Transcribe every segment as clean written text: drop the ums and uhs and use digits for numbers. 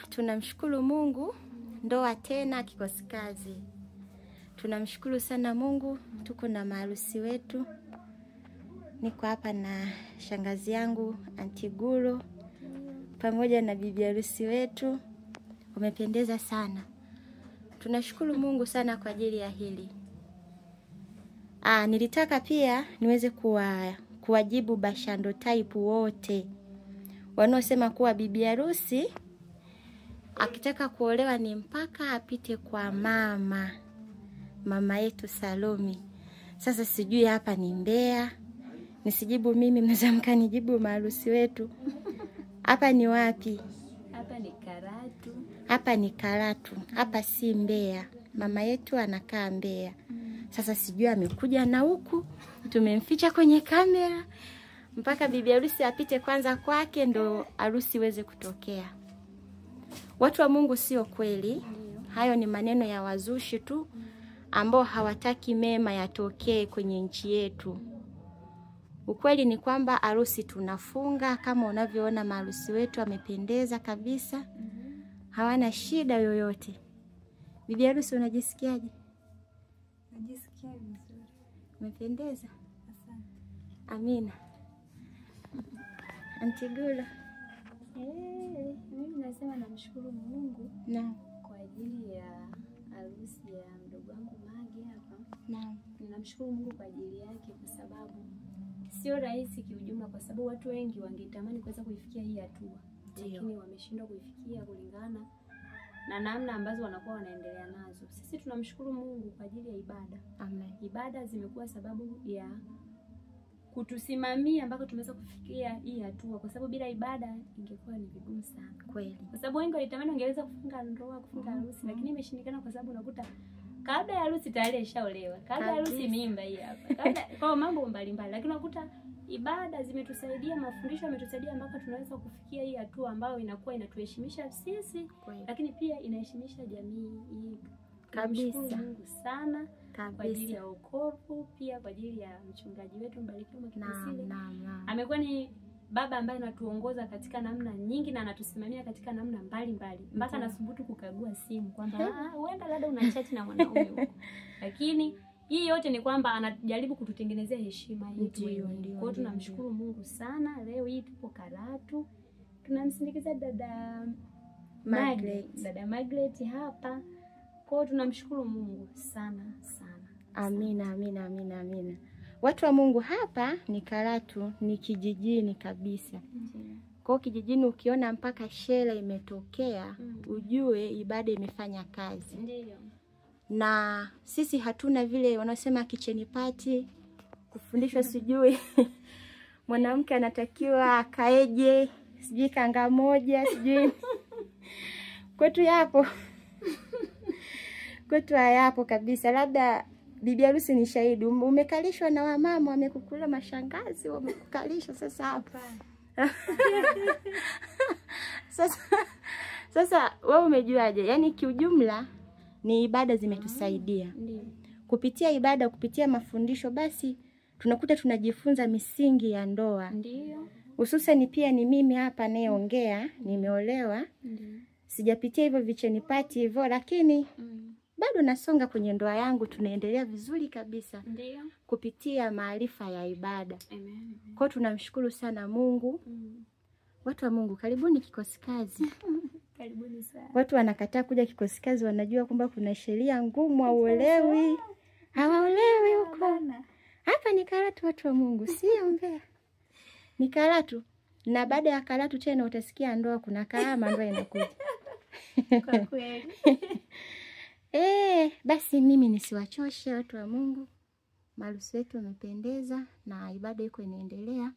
Tunamshukuru Mungu, ndoa tena kikosi kazi. Tunamshukuru sana Mungu, tuko na maharusi wetu. Niko hapa na shangazi yangu Aunty Guro pamoja na bibi harusi wetu. Wamependeza sana. Tunashukuru Mungu sana kwa ajili ya hili. Nilitaka pia niweze kuwajibu bashando type wote wanaosema kuwa bibi harusi akitaka kuolewa ni mpaka apite kwa mama yetu Salome. Sasa sijui hapa ni Mbeya, nisijibu mimi, mnaweza mkanijibu maharusi wetu. Hapa ni wapi? Hapa ni Karatu. Hapa ni Karatu, hapa si Mbeya. Mama yetu anakaa Mbeya. Sasa sijui amekuja na huku, tumemficha kwenye kamera mpaka bibi harusi apite kwanza kwake ndo harusi iweze kutokea. Watu wa Mungu, sio kweli. Hayo ni maneno ya wazushi tu ambao hawataki mema yatokee kwenye nchi yetu. Ukweli ni kwamba harusi tunafunga, kama unavyoona maharusi wetu wamependeza kabisa. Hawana shida yoyote. Bibi harusi, unajisikiaje? Najisikia vizuri. Umependeza? Asante. Amina. Aunty Guro. Mimi nasema namshukuru Mungu. Naam. Kwa ajili ya harusi ya mdogo wangu Magi hapa. Naam. Ninamshukuru Mungu kwa ajili yake kwa sababu sio rahisi kiujumla, kwa sababu watu wengi wangetamani kuweza kuifikia hii hatua, lakini wameshindwa kuifikia kulingana na namna ambazo wanakuwa wanaendelea nazo. Sisi tunamshukuru Mungu kwa ajili ya ibada. Amen. Ibada zimekuwa sababu ya kutusimamia ambako tumeweza kufikia hii hatua, kwa sababu bila ibada ingekuwa ni vigumu sana. Kweli. Kwa sababu wengi walitamani wangeweza kufunga ndoa, kufunga harusi, lakini imeshindikana kwa sababu unakuta kabla ya harusi tayari ishaolewa, kabla ya harusi mimba hii hapa, kabla kwa mambo mbalimbali, lakini unakuta ibada zimetusaidia, mafundisho yametusaidia mpaka tunaweza kufikia hii hatua ambayo inakuwa inatuheshimisha sisi. Kweli. Lakini pia inaheshimisha jamii yetu. Kabisa. Mungu sana kabisa. Kwa ajili ya wokovu, pia kwa ajili ya mchungaji wetu Mbarikiwa Mwakipisile. Naam. Amekuwa ni baba ambaye anatuongoza katika namna nyingi na anatusimamia katika namna mbalimbali. Mpaka anasubutu kukagua simu kwamba huenda labda una chat na mwanaume huko. Lakini hii yote ni kwamba anajaribu kututengenezea heshima yetu. Kwa hiyo tunamshukuru Mungu sana. Leo hii tupo Karatu. Tunamsindikiza dada Margaret, dada Margaret hapa. Kwa hiyo tunamshukuru Mungu sana sana. Amina, amina, amina, amina. Watu wa Mungu, hapa ni Karatu, ni kijijini kabisa. Kwa hiyo kijijini ukiona mpaka shela imetokea, ujue ibada imefanya kazi. Ndiyo. Na sisi hatuna vile wanasema kitchen party, kufundishwa sijui mwanamke anatakiwa akaeje, sijui kanga moja, sijui kwetu yapo. Kwetu hayapo kabisa. Labda bibi harusi ni shahidi, umekalishwa na wamama, wamekukula mashangazi, wamekukalisha sasa hapa. Sasa wewe umejuaje? Yaani kiujumla ni ibada zimetusaidia. Kupitia ibada, kupitia mafundisho, basi tunakuta tunajifunza misingi ya ndoa. Ndiyo. Hususan pia ni mimi hapa nayeongea, nimeolewa. Sijapitia hivyo vicheni party hivyo, lakini bado nasonga kwenye ndoa yangu, tunaendelea vizuri kabisa. Ndiyo. Kupitia maarifa ya ibada. Amen. Kwa hiyo tunamshukuru sana Mungu. Watu wa Mungu, karibuni kikosi kazi. Karibuni sana. Watu wanakataa kuja kikosi kazi, wanajua kwamba kuna sheria ngumu, hauelewi. Hawaolewi huko. Hapa ni Karatu, watu wa Mungu, sio Mbeya. Ni Karatu. Na baada ya Karatu tena utasikia ndoa kuna karama, ndoa inakuja. Kwa kweli. Basi mimi nisiwachoshe watu wa Mungu. Maharusi wetu wamependeza na ibada iko inaendelea.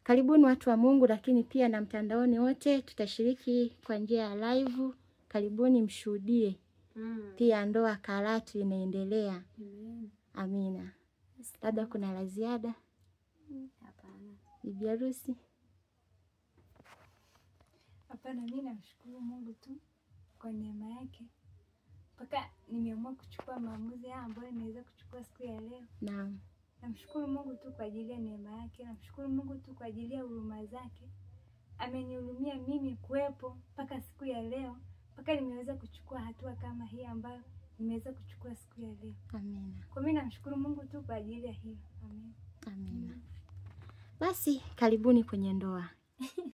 Karibuni watu wa Mungu, lakini pia na mtandaoni wote tutashiriki kwa njia ya live. Karibuni mshuhudie. Pia ndoa Karatu inaendelea. Amina. Labda kuna la ziada? Hapana. Bibi harusi? Hapana, mimi namshukuru Mungu tu kwa neema yake. Mpaka nimeamua kuchukua maamuzi haya ambayo nimeweza kuchukua siku ya leo. Naam. Namshukuru Mungu tu kwa ajili ya neema yake, namshukuru Mungu tu kwa ajili ya huruma zake. Amenihurumia mimi kuwepo mpaka siku ya ya leo mpaka nimeweza kuchukua hatua kama hii ambayo nimeweza kuchukua siku ya leo. Amina. Kwa mimi namshukuru Mungu tu kwa ajili ya hilo. Amina. Amina. Basi karibuni kwenye ndoa.